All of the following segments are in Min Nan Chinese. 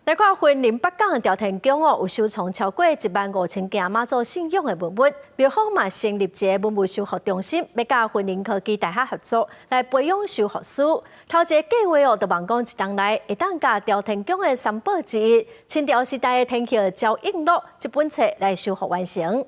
來看雲林北港朝天宮哦，有收藏超過1萬5千件媽祖信仰的文物。廟方嘛成立一个文物修復中心，欲佮雲林科技大學合作來培養修復師。頭一个計劃哦，就望講一冬內會當共朝天宮的三寶之一，清朝時代的天后招應錄這本冊來修復完成。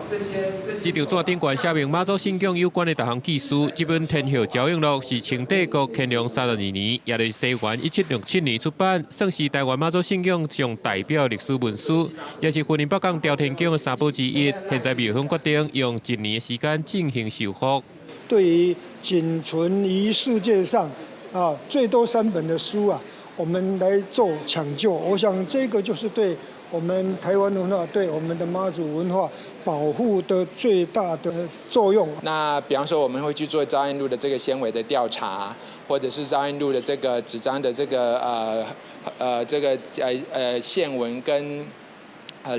這張紙頂懸寫明媽祖信仰有關的逐項記事，這本《天后招應錄》是清帝國乾隆32年，也就是西元1767年出版，算是台灣媽祖信仰上代表歷史文書，也是雲林北港朝天宮的三寶之一。現在廟方決定用一年的時間進行修復。對於僅存於世界上啊最多三本的書啊，我們來做搶救，我想這個就是對我們台灣文化，對我們的媽祖文化保護的最大的作用。那比方說，我們會去做招應錄的這個纖維的調查，或者是招應錄的這個紙張的這個線紋跟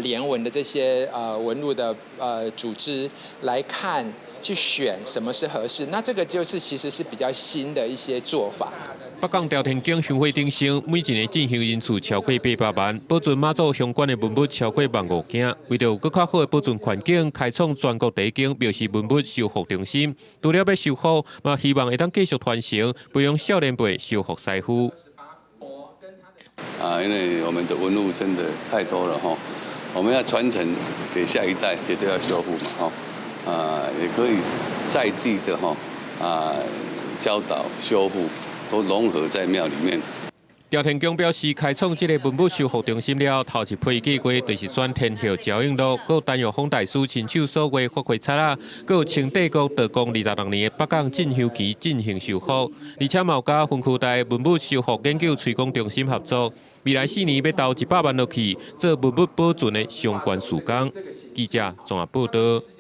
連紋的這些紋路的組織來看，去選什麼是合適。那這個就是其實是比較新的一些做法。北港朝天宮香火鼎盛，每一年進香人次超過800萬，保存媽祖相關的文物超過1萬5件。為著有閣較好的保存環境，開創全國第一間廟宇文物修復中心。除了欲修復，嘛希望會當繼續傳承，培養少年輩修復師傅。啊，因為我們的文物真的太多了哈，我們要傳承給下一代，絕對要修復嘛哈。啊，也可以在地的哈啊教導修復。都融合在廟裡面。朝天宮表示，開創這个文物修復中心了，頭一批計劃就是選天后招應錄，閣陳玉峰大師親手所畫法會冊仔，閣有清帝國道光26年的北港進香旗進行修復，而且嘛有佮分區大文物修復研究推廣中心合作，未來4年欲投100萬落去做文物保存的相關事工。記者綜合報導。